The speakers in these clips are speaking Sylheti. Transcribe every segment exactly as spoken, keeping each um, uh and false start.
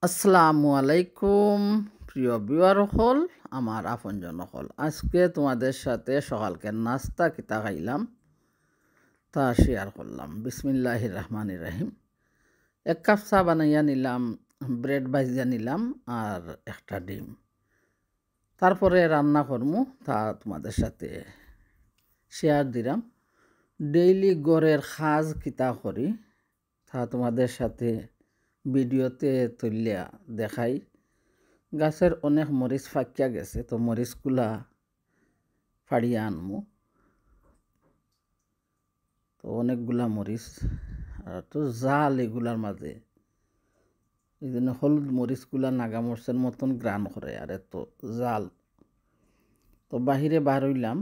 আসসালামু আলাইকুম, প্রিয় ভিউয়ার অকল, আমার আপনজন অকল। আজকে তোমাদের সাথে সকালকে নাস্তা কিতা খাইলাম, তা শেয়ার করলাম। বিসমিল্লাহির রহমানির রহিম। এক কাপ চা বানাইয়া নিলাম, ব্রেড ভাজিয়া নিলাম, আর একটা ডিম। তারপরে রান্না করমু, তা তোমাদের সাথে শেয়ার দিলাম। ডেইলি ঘরের কাজ কিতা করি, তা তোমাদের সাথে ভিডিওতে তুলিয়া দেখাই। গাছের অনেক মরিচ পাকিয়া গেছে, তো মরিচগুলা ফাড়িয়া আনমু। তো অনেকগুলা মরিচ, আর তো জাল এগুলার মাঝে, এই জন্য হলুদ মরিচগুলা নাগা মরিচের মতন ঘ্রাণ করে, আর এত জাল। তো বাহিরে বার হইলাম,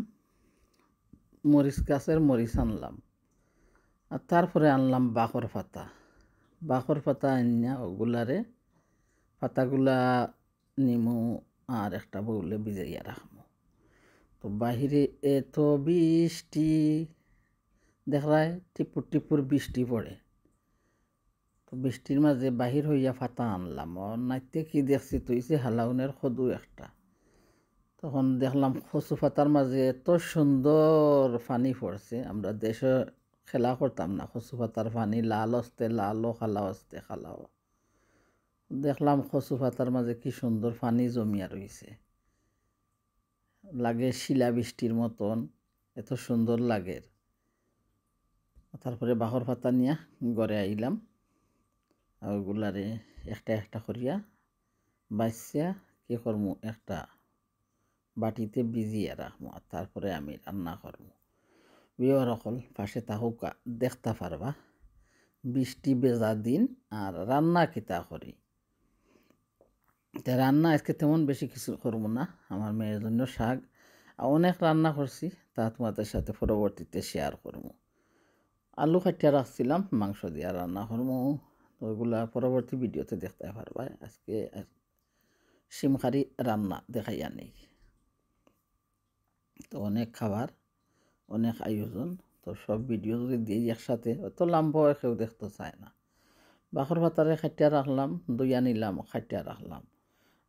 মরিচ গাছের মরিচ আনলাম, আর তারপরে আনলাম বাখর পাতা। বাখর পাতা আনিয়া ওগুলারে, পাতাগুলা নিমু আর একটা বাউলে ভিজাইয়া রাখমু। তো বাহিরে এত বৃষ্টি, দেখরায় টিপুর টিপুর বৃষ্টি পড়ে। তো বৃষ্টির মাঝে বাহির হইয়া পাতা আনলাম, ও নাইতে কি দেখছি, তুইছে হালাউনের কদু একটা। তখন দেখলাম কচু পাতার মাঝে এত সুন্দর পানি পড়ছে, আমরা দেশে খেলা করতাম না, কচু পাতার পানি লাল অস্তে লালও, কালা অস্তে কালাও। দেখলাম কচু পাতার মাঝে কি সুন্দর পানি জমিয়া রইছে, লাগে শিলা বৃষ্টির মতন, এত সুন্দর লাগের। তারপরে বাখর পাতা নিয়া ঘরে আইলাম, আর ওগুলারে একটা একটা করিয়া বাইছিয়া কি করমু, একটা বাটিতে ভিজিয়া রাখমু, আর তারপরে আমি রান্না করমু। ভিউয়ার অকল পাশে থাকুক্কা, দেখতা পারবা বৃষ্টি ভেজা দিন আর রান্না কিতা করি। তে রান্না আজকে তেমন বেশি কিছু করমু না, আমার মেয়ের জন্য শাক, আর অনেক রান্না করছি, তা তোমাদের সাথে পরবর্তীতে শেয়ার করমু। আলু কাটিয়া রাখছিলাম, মাংস দিয়া রান্না করমু, তো ওইগুলা পরবর্তী ভিডিওতে দেখতে পারবা। আজকে আর শিম কারি রান্না দেখাইয়া নেই। তো অনেক খাবার, অনেক আয়োজন। তো সব ভিডিও যদি দিই একসাথে, অত লম্বা হয়, কেউ দেখতে চায় না। বাখর পাতারে কাটিয়া রাখলাম, ধুইয়া নিলাম, কাটিয়া রাখলাম।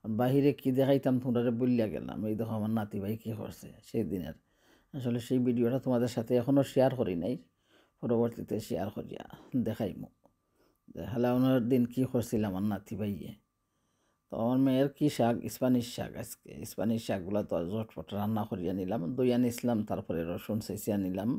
আর বাহিরে কি দেখাইতাম, তোমরারে ভুলিয়া গেলাম। এই দেখো আমার নাতি ভাই কি করছে সেই দিনের। আসলে সেই ভিডিওটা তোমাদের সাথে এখনো শেয়ার করি নাই, পরবর্তীতে শেয়ার করিয়া দেখাইমু। যে হালাউনের দিন কি করছিল আমার নাতি ভাইয়ে। তো আমার মেয়ের কি শাক, স্প্যানিশ শাক আজকে। স্প্যানিশ শাকগুলা তো আর ঝটপট রান্না করিয়া নিলাম, ধুইয়া নিছিলাম, তারপরে রসুন ছেঁচিয়া নিলাম।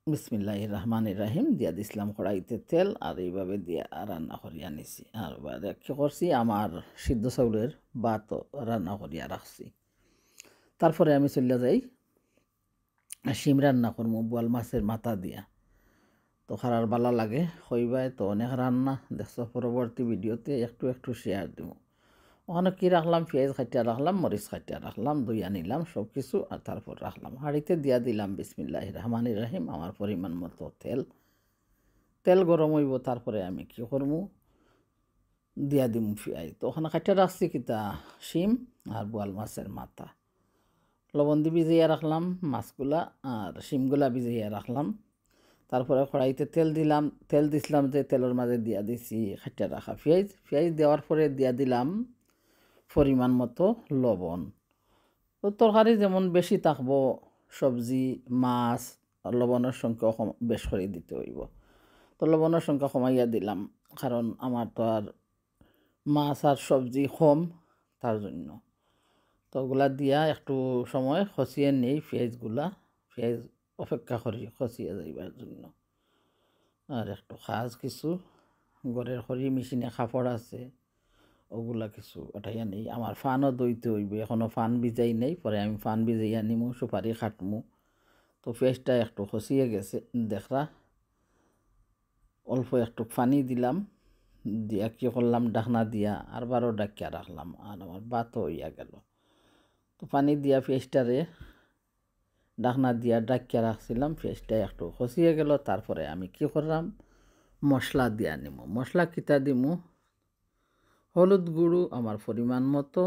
বিসমিল্লাহির রহমানির রহিম দিয়া দিছিলাম কড়াইতে তেল, আর এইভাবে দিয়া রান্না করিয়া নিছি। আর বাদে কি করছি, আমার সিদ্ধ চাউলের ভাতও রান্না করিয়া রাখছি। তারপরে আমি চলিয়া যাই শিম রান্না করমু বোয়াল মাছের মাথা দিয়া। তো কারার বালা লাগে কইবায়, তো অনেক রান্না দেখছো, পরবর্তী ভিডিওতে একটু একটু শেয়ার দিমু। ওখানো কি রাখলাম, পিয়াইজ কাটিয়া রাখলাম, মরিচ কাটিয়া রাখলাম, ধুইয়া নিলাম সব কিছু, আর তারপর রাখলাম হাঁড়িতে, দিয়া দিলাম বিসমিল্লাহির রহমানির রহিম, আমার পরিমাণ মতো তেল। তেল গরম অইবো, তারপরে আমি কি করমু, দিয়া দিমু পিয়াইজ। তো ওখানো কাটিয়া রাখছি কিতা, শিম আর বোয়াল মাছের মাথা। লবণ দি ভিজাইয়া রাখলাম মাছগুলা আর শিমগুলা ভিজাইয়া রাখলাম। তারপরে কড়াইতে তেল দিলাম, তেল দিছিলাম যে তেলর মাঝে দিয়া দিছি কাটিয়া রাখা পিয়াইজ। পিয়াইজ দেওয়ার পরে দিয়া দিলাম পরিমাণ মতো লবণ। তো তরকারি যেমন বেশি থাকবো, সবজি, মাছ, লবণর সংখ্যা কম, বেশ করি দিতে অইবো। তো লবণর সংখ্যা কমাইয়া দিলাম, কারণ আমার তো আর মাছ আর সবজি কম, তার জন্য। তো ওগুলা দিয়া একটু সময় কষিয়ে নেই পিয়াইজগুলা, পিয়াইজ অপেক্ষা করি কষিয়ে যাইবার জন্য। আর একটু কাজ কিছু, ঘরের খড়ি মেশিনে কাপড় আছে, ওগুলা কিছু উঠাইয়া নেই। আমার ফানও ধুইতে অইবো, এখনো ফান ভিজাই নাই, পরে আমি ফান ভিজাইয়া নিমু, সুপারি কাটমু। তো পিয়াইজটা একটু কষিয়ে গেছে, দেখরা অল্প একটু পানি দিলাম, দিয়া কি করলাম, ঢাকনা দিয়া আরবারও ঢাকিয়া রাখলাম, আর আমার ভাতও অইয়া গেল। তো পানি দিয়া পিয়াইজটারে ঢাকনা দিয়া ঢাকিয়া রাখছিলাম, পিয়াইজটা একটু কষিয়ে গেল। তারপরে আমি কি করলাম, মশলা দিয়া নিমু। মশলা কিতা দিমু, হলুদ গুঁড়ো আমার পরিমাণ মতো,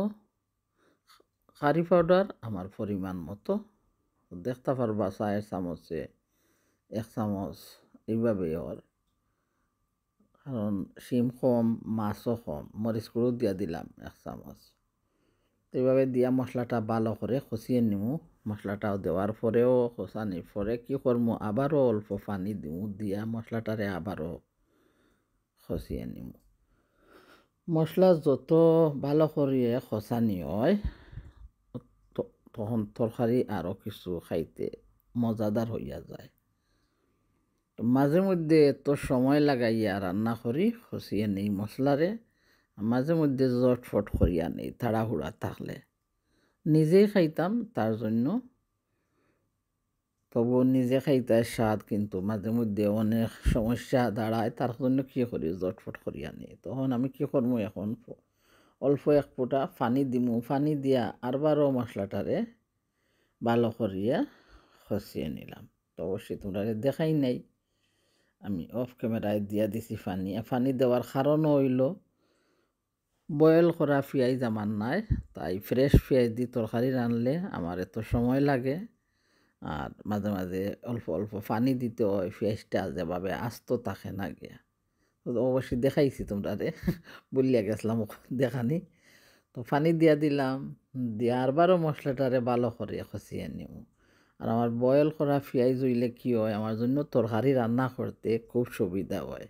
কারি পাউডার আমার পরিমাণ মতো, দেখতা পারবা চায়ের চামচে এক চামচ, এইভাবে ওর কারণ শিম কম, মাছও কম, মরিচ গুঁড়ো দিয়া দিলাম এক চামচ। তো এইভাবে দিয়া মশলাটা ভালো করে কষিয়ে নিমু। মশলাটাও দেওয়ার পরেও, কষানির পরে কি করমু, আবারও অল্প পানি দিমু, দিয়া মশলাটারে আবারও কষিয়ে নিমু। মশলা যত ভালো করিয়া কষানি হয়, ত-, তখন তরকারি আরও কিছু খাইতে মজাদার হইয়া যায়। তো মাঝে মধ্যে এত সময় লাগাইয়া রান্না করি, কষিয়ে নেই মশলারে, মাঝে মধ্যে জটফট করিয়া নেই, তাড়াহুড়া থাকলে। নিজেই খাইতাম, তার জন্য তবুও নিজে খাইতে স্বাদ, কিন্তু মাঝে মধ্যে অনেক সমস্যা দাঁড়ায়, তার জন্য কি করি, জটফট করিয়া নেই। তখন আমি কি করমু, এখন ফ-, অল্প এক ফুটা পানি দিমু, পানি দিয়া আরবারও মশলাটারে ভালো করিয়া কষিয়ে নিলাম। তো অবশ্যই তোমরারে দেখাই নাই, আমি অফ ক্যামেরায় দিয়া দিছি পানি। আর পানি দেওয়ার কারণ হইল, বয়েল করা পিয়াইজ আমার নাই, তাই ফ্রেশ পিয়াইজ দি তরকারি রানলে আমার এত সময় লাগে। আর মাঝে মাঝে অল্প অল্প পানি দিতে হয়, পিয়াইজটা যেভাবে আস্ত থাকে না গিয়া। তো অবশ্যই দেখাইছি তোমরারে, ভুলিয়া গেছিলাম দেখানি। তো পানি দিয়া দিলাম, দিয়া আরবারও মশলাটারে ভালো করে কষিয়ে নিমু। আর আমার বয়েল করা পিয়াইজ হইলে কি হয়, আমার জন্য তরকারি রান্না করতে খুব সুবিধা হয়,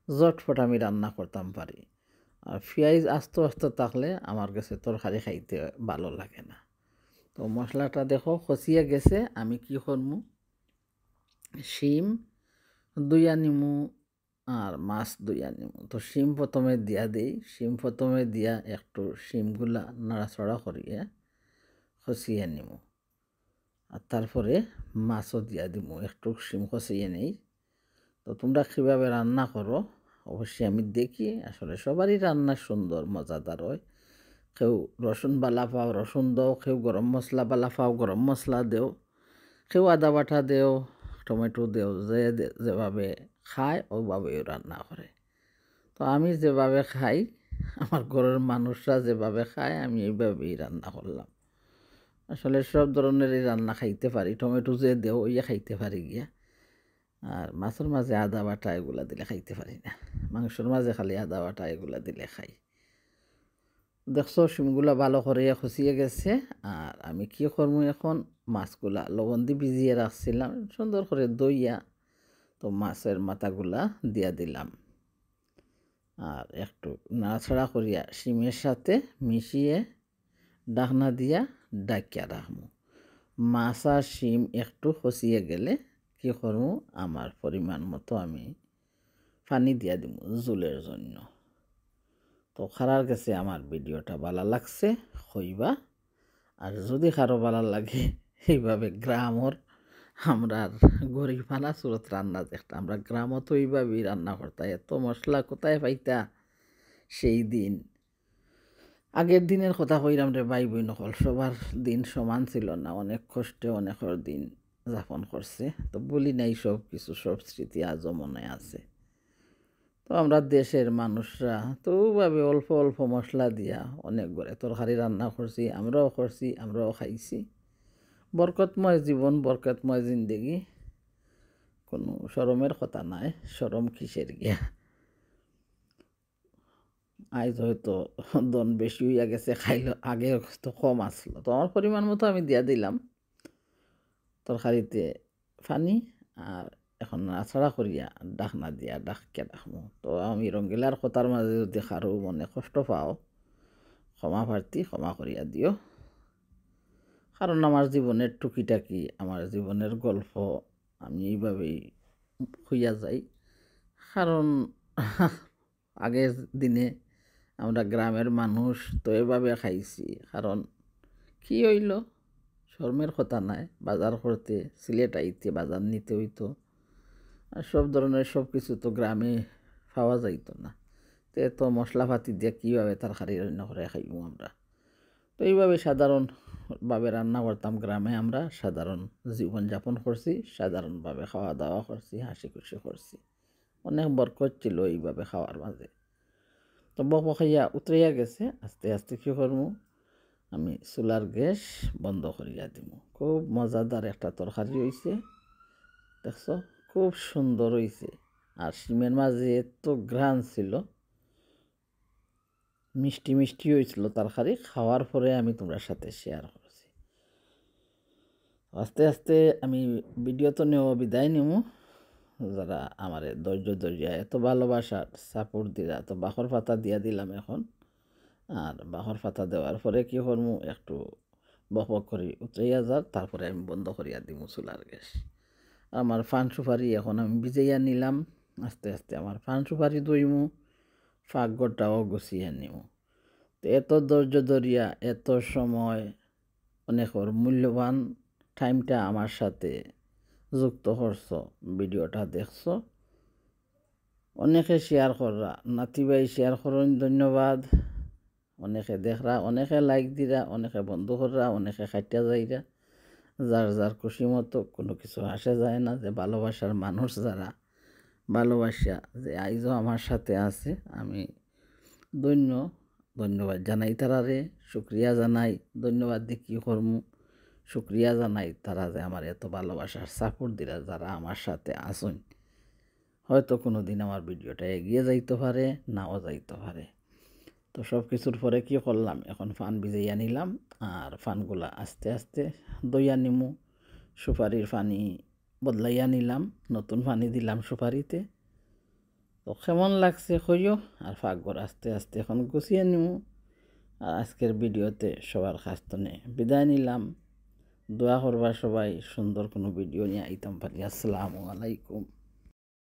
জটফট আমি রান্না করতাম পারি। আর পিয়াইজ আস্ত আস্ত থাকলে আমার কাছে তরকারি খাইতে ভালো লাগে না। তো মশলাটা দেখো কষিয়ে গেছে, আমি কি করমু, শিম ধুইয়া নিমু আর মাছ ধুইয়া নিমু। তো শিম প্রথমে দিয়া দেই, শিম প্রথমে দিয়া একটু শিমগুলা নাড়াচাড়া করিয়া কষিয়ে নিমু। আর তারপরে মাছও দিয়া দিমু, একটু শিম কষিয়ে নেই। তো তোমরা কিভাবে রান্না করো, অবশ্যই আমি দেখি। আসলে সবারই রান্না সুন্দর, মজাদার হয়। কেউ রসুন বালা পাও, রসুন দাও, কেউ গরম মশলা বালা পাও, গরম মশলা দেও, কেউ আদা বাটা দেও, টমেটো দেও, যে দে-, যেভাবে খায়, ওভাবেই রান্না করে। তো আমি যেভাবে খাই, আমার ঘরের মানুষরা যেভাবে খায়, আমি এইভাবেই রান্না করলাম। আসলে সব ধরনেরই রান্না খাইতে পারি, টমেটো যে দেও, ওইয়া খাইতে পারি গিয়া। আর মাছর মাঝে আদা বাটা এগুলা দিলে খাইতে পারি না, মাংসর মাঝে খালি আদা বাটা এগুলা দিলে খাই। দেখছো, শিমগুলা ভালো করিয়া কষিয়ে গেছে। আর আমি কি করমু এখন, মাছগুলা লবণ দি ভিজিয়ে রাখছিলাম, সুন্দর করে ধইয়া, তো মাছের মাথাগুলা দিয়া দিলাম। আর একটু নাড়াচাড়া করিয়া শিমের সাথে মিশিয়ে ঢাকনা দিয়া ঢাকিয়া রাখমু। মাছ আর শিম একটু কষিয়ে গেলে কি করমু, আমার পরিমাণ মতো আমি পানি দিয়া দিমু ঝোলের জন্য। তো কারার কাছে আমার ভিডিওটা ভালা লাগছে কইবা, আর যদি কারো ভালা লাগে এইভাবে গ্রামর, আমরার গরিবানা সুরত রান্না দেখতা, আমরা গ্রামত তো এইভাবেই রান্না করতা, এত মশলা কোথায় পাইতা সেই দিন। আগের দিনের কথা কইরাম রে ভাই বইন অকল, সবার দিন সমান ছিল না, অনেক কষ্টে অনেকর দিন যাপন করছে। তো ভুলি নাই সব কিছু, সব স্মৃতি আজও মনে আছে। তো আমরা দেশের মানুষরা তো ওভাবে অল্প অল্প মশলা দিয়া অনেক করে তরকারি রান্না করছি, আমরাও করছি, আমরাও খাইছি। বরকতময় জীবন, বরকতময় জিন্দেগি, কোনো শরমের কথা নাই, শরম কিসের গিয়া। আইজ হয়তো ধন বেশি হইয়া গেছে, খাইল, আগে তো কম আসলো। তো আমার পরিমাণ মতো আমি দিয়া দিলাম তরকারিতে পানি, আর এখন নাড়াচাড়া করিয়া ঢাকনা দিয়া ঢাকিয়া রাখমু। তো আমি রঙ্গিলার কথার মাঝে যদি কারো মনে কষ্ট পাও, ক্ষমা প্রার্থী, ক্ষমা করিয়া দিও। কারণ আমার জীবনের টুকিটাকি, আমার জীবনের গল্প আমি এইভাবেই কইয়া যাই। কারণ আগের দিনে আমরা গ্রামের মানুষ তো এভাবে খাইছি। কারণ কি হইল, শরমের কথা নাই, বাজার করতে সিলেট আইতে বাজার নিতে হইতো। আর সব ধরনের সব কিছু তো গ্রামে পাওয়া যাইতো না। তো এত মশলাপাতি দিয়ে কীভাবে তরকারি রান্না করে খাইমু আমরা? তো এইভাবে সাধারণভাবে রান্না করতাম গ্রামে, আমরা সাধারণ জীবনযাপন করছি, সাধারণভাবে খাওয়া দাওয়া করছি, হাসি খুশি করছি। অনেক বরকত ছিল এইভাবে খাওয়ার মাঝে। তো বকবকাইয়া উতরাইয়া গেছে, আস্তে আস্তে কী করমু, আমি চুলার গ্যাস বন্ধ করিয়া দিমু। খুব মজাদার একটা তরকারি হইছে, দেখছো, খুব সুন্দর হইছে। আর শিমের মাঝে এত ঘ্রাণ ছিল, মিষ্টি মিষ্টি অইছিল তরকারি। খাওয়ার পরে আমি তোমরার সাথে শেয়ার করছি। আস্তে আস্তে আমি ভিডিও তো নেওয়া বিদায় নিমু। যারা আমারে ধৈর্য ধরিয়া এত ভালোবাসার সাপোর্ট দিরা, তো বাখর পাতা দিয়া দিলাম এখন। আর বাখর পাতা দেওয়ার পরে কি করমু, একটু বকবক করি উতরাইয়া যার, তারপরে আমি বন্ধ করিয়া দিমু চুলার গ্যাস। আর আমার পান সুপারি এখন আমি ভিজাইয়া নিলাম। আস্তে আস্তে আমার পান সুপারি ধইমু, পাকঘরটাও গুছিয়া নিমু। তো এত ধৈর্য ধরিয়া, এত সময়, অনেকর মূল্যবান টাইমটা আমার সাথে যুক্ত করছো, ভিডিওটা দেখছো। অনেকে শেয়ার কররা, নাতি ভাই শেয়ার করইন, ধন্যবাদ। অনেকে দেখরা, অনেকে লাইক দিরা, অনেকে বন্ধ কররা, অনেকে কাটিয়া যাইরা। যার যার খুশি মতো কোনো কিছু আসে যায় না। যে ভালোবাসার মানুষ যারা, ভালোবাসা যে আইজও আমার সাথে আছে, আমি ধন্য, ধন্যবাদ জানাই তারারে, শুক্রিয়া জানাই, ধন্যবাদ দি কি করমু, শুক্রিয়া জানাই তারা যে আমার এত ভালোবাসার সাপোর্ট দিরা, যারা আমার সাথে আছইন। হয়তো কোনো দিন আমার ভিডিওটা এগিয়ে যাইতে পারে, নাও যাইতে পারে। তো সব কিছুর পরে কি করলাম, এখন পান ভিজাইয়া নিলাম, আর পানগুলা আস্তে আস্তে ধইয়া নিমু। সুপারির পানি বদলাইয়া নিলাম, নতুন পানি দিলাম সুপারিতে। তো কেমন লাগছে কইও, আর পাকঘর আস্তে আস্তে এখন গুছিয়া নিমু। আর আজকের ভিডিওতে সবার কাছ তনে বিদায় নিলাম। দোয়া করবা সবাই, সুন্দর কোনো ভিডিও নিয়া আইতাম পারি। আসসালামু আলাইকুম।